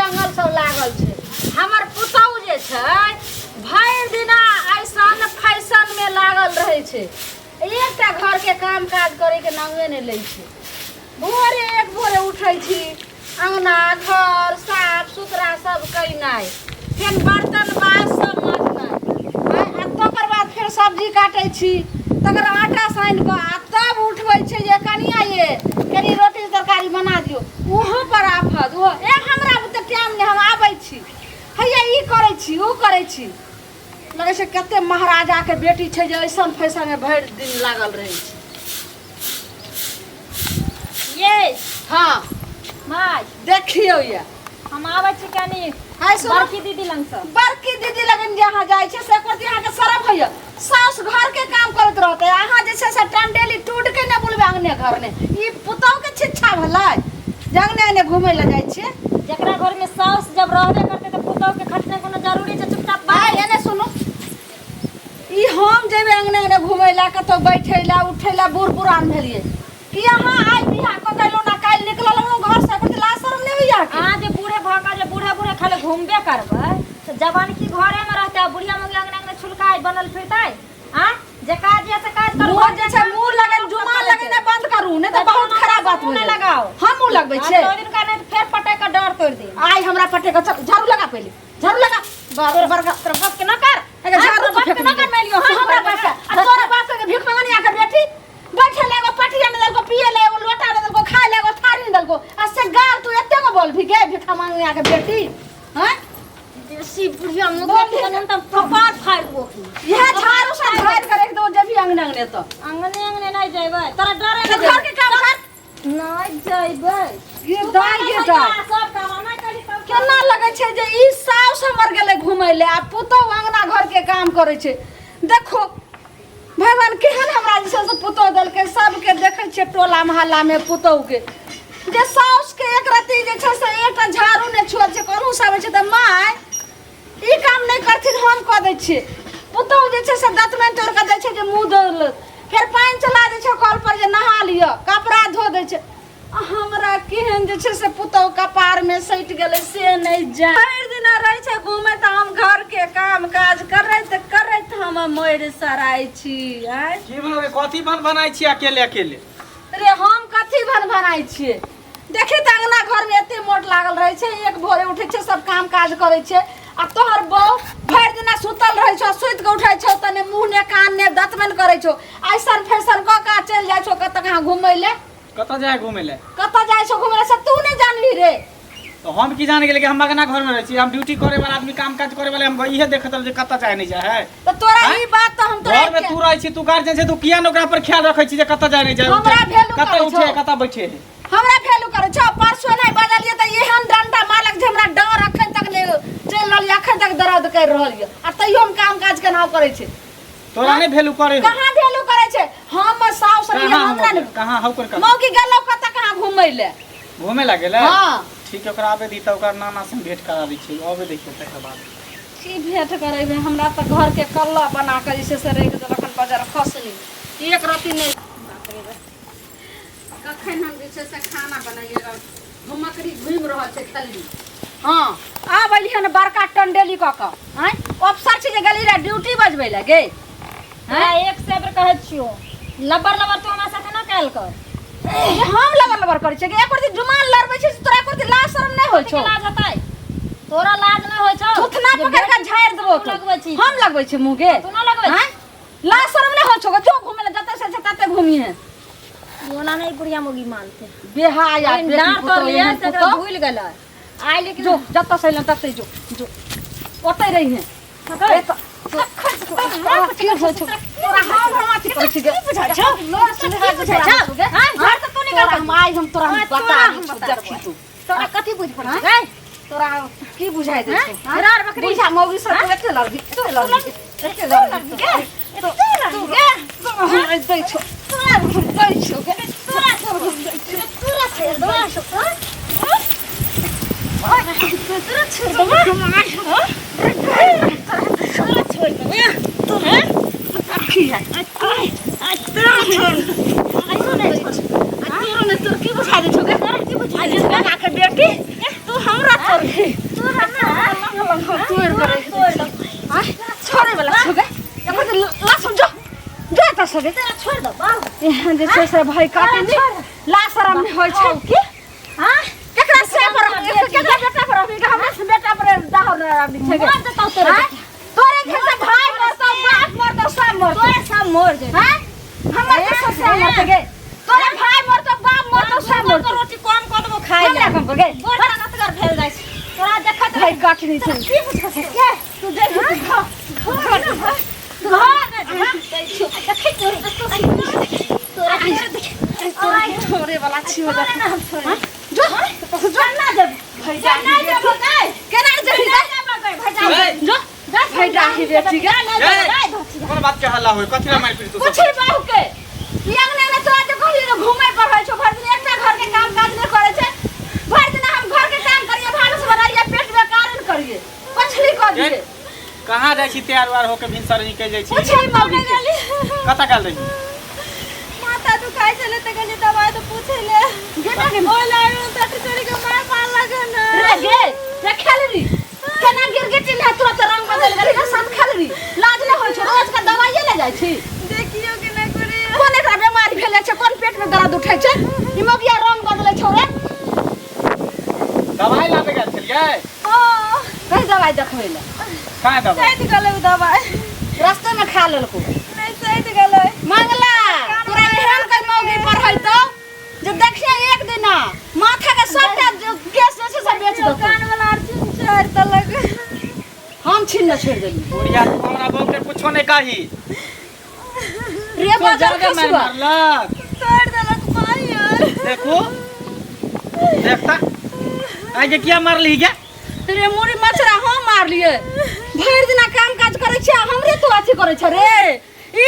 जंगल सब लागल छै। हमर पुतहु जे छै भरि दिना ऐसन फैशन में लागल रहै छै, एकटा घर के काम काज करे के नामे नहि लै छै। भोरे एक भोरे उठै छी, अंगना घर साफ सुथरा सब केनाइ, फेर बर्तन बास सब मजनाइ, आ तकर बाद फेर सब्जी काटै छी, तकर आटा सानि कऽ आ तब उठबै छै जे कनिया ये कनि रोटी तरकारी बना दियौ। ओहो पर आफत, ओहो ए हमरा बुते टाइम नहि, हम आबै छी, हैया ई करै छी ओ करै छी। लगै छै कते महाराजाके बेटी छै जे ऐसन फैशनमे भरि दिन लागल रहै छै। ये हाँ माय देखियौ ये हम आबै छी कनी हाय सुनो। बड़की दीदी लग से। बड़की दीदी लगन जे अहाँ जाइ छै से प्रति अहाँके शरम होइए। साउस घर के काम करैत रहतै, अहाँ जे छै से टंडेली टूट के ने बुलबै अंगने घर ने। ई पुतहु के शिक्षा भेलै जे अंगने अंगने घुमै लए जाइ छियै। जकरा घर में साउस जब रहबे करतै तऽ पुतहु के खटने कोनो जरूरी छै? चुपचाप आइ बात एने सुनू, ई हम जेबै अंगने अंगने घुमै लए, कतौ बैठै लए उठै लए, बूढ़ पुरान भेलियै कि अहाँ आइ बियाह कऽ के अयलहुँ ना काल्हि निकलल हूँ घर से, एकर लाज शरम नहि होइए अहाँके? अहाँ जे बूढ़े भऽ कऽ जे बूढ़े बूढ़े खाली घूमबे करबै तऽ जवान की घरे में रहतै आ बुढ़िया मौगी अंगने अंगने छुलकाय बनल फिरतै? आ जे काज यऽ से काज करू। मुँह जे छै मुँह लगेन जुमा लगेने बंद करू, नहि तऽ बहुत खराब बात मुँह हो नहि जायत। लगाओ। हम मुँह लगबै छियै? तोड़ दिन का नहीं तऽ फेर पटक कऽ डाँर तोड़ि दे। आइ हमरा पटक कऽ चल, झाड़ू लगा, पहिले झाड़ू लगा। बड़ बड़का तोरा बाप के न कर, एकर हाँ, झाड़ू तोरा बाप के न कर मालियो। हाँ, हमरा बाप के आ तोरा बाप के भीख मंगनी आके बेटी बैठे ले एगो पटिया ने देलको, पिए ले एगो लोटा ने देलको, खाए ले एगो थारी ने देलको, आ से गाल तू एते को बोल भी गे भीख मंगनी आके बेटी। हैं देसी बुढ़िया मुँह बोल के कन तम कपार फाड़ देबो। यह झाड़ू से झाड़ के रख दो जब भी अंगने अंगने तो अंगने अंगने नहीं जेबै, तोरा डरे तो घर के काम कर। नहीं जेबै। ये दाई गे दाई, सब काम नहि करी तब केना लगै छै जे ई साउस हमर गेलै घुमै ले आ पुतहु अंगना घर के काम करै छै। देखो भगवान केहन हमरा जे छै से पुतहु देलकै। सबके देखै छियै टोला मोहल्ला में पुतहु के जे साउस के एक रत्ती जे छै से एकटा झाड़ू नहि छुअल छै। कोनहु से आबै छै तऽ माय ई काम नहि करथिन, हम कऽ दै छियै। पुतहु जे छै से दतमनि तोड़ि कऽ दै छै जे मुँह धो लेत, फेर पानि चला दै छै कल पर जे नहा लिअ, कपड़ा धो दै छै। आ हमरा केहन जे छै से पुतहु कपारमे सटि गेलै से नहि जाय। भरि दिना रहै छै घूमे तऽ हम घरके काम काज करैत करैत हम मरि सराइ छी। आँय की बनबै, कथी बन बनाइ छी अकेले अकेले? रे हम कथी भन भनाइ छियै? देखी तऽ अंगना घरमे एते मोट लागल रहै छै, एक भोरे उठै छै, सब काम काज करै छै, आ तोहर बहू भरि दिना सुतल रहै छौ, सुति कऽ उठै छौ तऽ ने मुँह ने कान ने दतमनि करै छौ, ऐसन फैशन कऽ कऽ चलि जाइ छौ कतऽ कहाँ घुमै लए। कतऽ जाइ घुमै लए? कतऽ जाइ छौ घुमै लए से तू नहि जानली रे। तो हम की जान गेलै कि हम अंगना घर में रहै छी, हम ड्यूटी करे वाला आदमी, काम काज करे वाला, हम इहे देखत रहब जे कतऽ जाए नहीं जाए है। तऽ तोरा आँय? ई बात तऽ हम तोरा घर में तू रहै छी, तू गार्जियन छै, तू किया ने ओकरा पर ख्याल रखै छी जे कतऽ जाए नहीं जाए, हमरा उठे, वैल्यू कतऽ करै उठे छौ। कतऽ बैठे है। हमरा वैल्यू करै छौ? परसो नहि बजलियै तऽ एहन डंटा मारलक जे हमरा डर अखन तक नहि चलि रहल यऽ, अखन तक दर्द करि रहल यऽ, आ तैयो हम काम काज केना करै छी। तोरा नहीं वैल्यू करे हो? कहाँ वैल्यू करे छे? हम साउस रहियै, कहाँ हमरा हम नहि। कहाँ हौ कर मौकी गेलौ कतऽ कहाँ घुमै ले? घूमे लगे ले? हाँ। ठीक है, ओकरा आबे दी तऽ ओकरा नाना से भेंट करा दै छियै, आबे देखियौ तकर बाद। की भेंट करेबै? हमरा तऽ घर के कल्ला बना कऽ जे छै से राखि देलक हन बजर खसनी, एक रत्ती नहि। बाप रे बाप, कखन हम जे छै से खाना बनैयै, घुमकड़ी घुमि रहल छै खेलबी। हँ आब अलियै हन बड़का टंडेली कऽ कऽ। आँय अफसर छै जे गेली रहे ड्यूटी बजबै लए गे? हँ एक से बेर कहै छियौ, लबर लबर तू हमरा साथे ना कैल कर। जे हम लबर लबर करै छियै? एक रत्ती जुमान लड़बै छै से तोरा एक रत्ती लाज शरम नहि होइ छौ? लाज होतै? तोरा लाज नहि होइ छौ? थुथना पकड़ कऽ झाड़ि देबो। तू लगबै छी? हम लगबै छी मुँह गे? तू ना लगबै छी? आँय लाज शरम नहि होइ छौ? जो घुमै लए जतऽ से छै तते घुमिहे। ओना नहीं बुढ़िया मुगी मानते। बेहाया लेकिन बेटी डाँट पुतोह तोड़ लियै एहन से एकरा पुतोह। भूलि गेलै आइ, लेकिन जो जतऽ से अयलहुँ ततै जो, जो ओतै रहिहे। हकै। की होइ छौ तोरा? हम अथी करै छी गे? बुझाइ छौ? की बुझाइ छौ? हाँ, घर से तू निकल। तोरा हम आइ हम तोरा हम हाँ, बता तोरा दै हम छियौ, बता देखी देबौ। तू तोरा कथी बुझ पड़ै छै गे? तोरा की बुझाइ दै छौ? हाँ? राड़ बकरी। बुझा मौगी सब तू एते लड़बी, एते लड़बी, एते लड़बी गे, एते लड़बी गे। तोरा हम दै छौ, तोरा हम दै छौ गे। तोरा तोरा छोड़ देबो, हाँ? तोरा छोड़ देबो, हाँ? तोरा छोड़ देबो, हाँ? देखी है। आइ तोरा छोड़, आइयो नहि छोड़। तोरा नहि, तोरा की बुझाइ दै छौ गे? तोरा की बुझाइ दै छौ? के बेटी तू हमरा तोड़। गे तोरा छोड़ दो बाबू एहन जे छै से भाई काटे छोड़ नहि ला शरम नहि होइ छै की हां केकरा से पर केकरा बेटा पर अभी हमरा से बेटा पर दाहर नहि आबि छै गे मर जतौ तोरे आँय? तोरे घर से भाई मरतौ बाप मरतौ सब मरतौ तोरे सब मर जेतौ हाँ? हमर के ससुरा मरतौ गे तोरे भाई मरतौ बाप मरतौ सब तोर मरतौ रोटी कम कऽ देबो खाइ हमरा ले कम कर गे बड़ ताकतगर भेल जाइ छै तोरा देखत भाई काट नहीं छै की बुझै छै के तू देख तू खा घर घर देखै तोरा तोरा छोड़े वाला छी हो तोरा ना हम छोड़े जो जो ना देब भाई ना देब गए केना जेबही ना देब गए भाई जो भाई डाही बेटी गे ए, कोन बात के हल्ला होय कथी ला मारि पीट तू सब पूछी बहू के ई अंगने में तोरा जे कहली रे घूमे पर होइ छौ भरि दिन एकटा घर के काम काज नहि करै छै भरि दिन हम घर के काम करिए भानस बनाइए पेट में कारण करिए पछली कऽ दिए कहाँ जाइ छी तैयार उयार होके भिनसर निकलि जाइ छी पूछी मौगी के कतऽ गेल रही माथा दुखाइ छलै तऽ कहलियै दबाइ तऽ पूछै ले गेटा के ओ लायो तट चोरी के मार मार लगन रे गे रे खेलबी केना गिरगिटी ने तुरंत रंग बदल गेलै रे साथ खेलबी लाज नहि होइ छौ रोज के दवाइये ले जाइ छी देखियो के ना करे कोन एकरा बीमारी भेलै छै कोन पेट में दर्द उठै छै ई मौगिया रंग बदलै छौ रे दवाइ लाबे गेल छलियै हां कहि दवाइ देखबै ले कहाँ दवाइ सैत गेलै उ दवाइ रास्ते में खा लेलको नहि सैत गेलै मंगला तोरा एहन के मौगी पर होइतौ जे देखिए एक दिना माथा के सबटा जो केस जे छै से बेच देतौ कान वाला आर चिन छोड़ देलक हम छीन ने छोड़ि देली बुढ़िया तू हमरा बहू के कुछो नहि कही रे तू बाजर ज्यादा मारि खसुआ मारलक तोड़ देलक पाई यार देखू देखता आइ के किया मारली गे रे मुड़ी मछरा हम मारलिए भरि दिना काम काज करै छियै आ हमरे तू अथी करै छ रे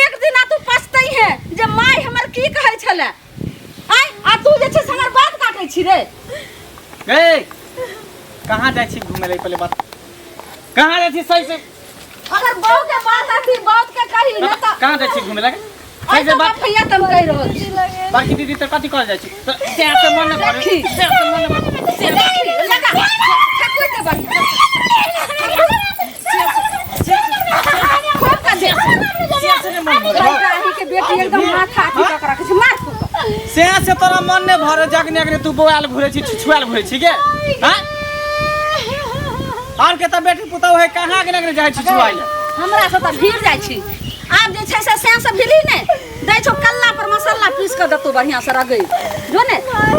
एक दिना तू पछतै है जे माय हमर की कहै छलै आय आ तू जे छै से हमर बात काटै छी रे ए कहाँ जाइ छी घूमे लै पहिले बात कहाँ जाइ छी सही से अगर बहू के बात अथी बहुत के कही न त कहाँ जाइ छी घूमे लगे आइ सही से तऽ बात भैया तम कहि रहल छी बाकी दीदी तऽ कथी कहल जाइ छी तऽ से से मन नहि भरे देखी। से से मन नहि भरे देखी लगा ठकुर दे बढ़िया खूब का दे से से नहि मन भरे राही के बेटी एकदम माथा अथी कऽ के रखै छै मार खूब से से तोरा मन नहि भरे जगने अगने तू बौआल घुरै छी छुआल घुरै छी गे हाँ आर के तऽ बेटी पुतहु है कहाँ अगने अगने जाइ छी छुआइ लए हमरा से तऽ भीड़ जाइ छी आब जे छै से सैं से भिड़ी ने दै छौ कल्ला पर मसाला पीस कऽ देतौ बढ़िआँ से रगै जो ने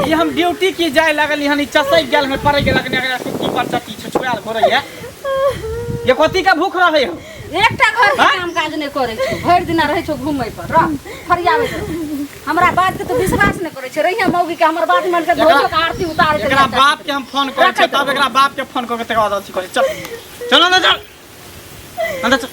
ई हम ड्यूटी की जाय लागल हन ई चसैक गेल हन पड़ै गेल अगने अगने सुक्की पर चकी छुछुआल घुरै है ये कथी का भूख रहै हो एकटा घर के हाँ? काम काज नहि करै छौ भरि दिना रहै छौ घूमै पर रह फरियाबैत रह हमरा बात के तो विश्वास नहि करै छै रहिया मौगी के हमर बात मान के धोजो के आरती उतारै एकरा बाप के हम फोन करै छियै तब एकरा बाप के फोन कऽ के तकर बाद अथी करै चल चल अंदर चल अंदर चल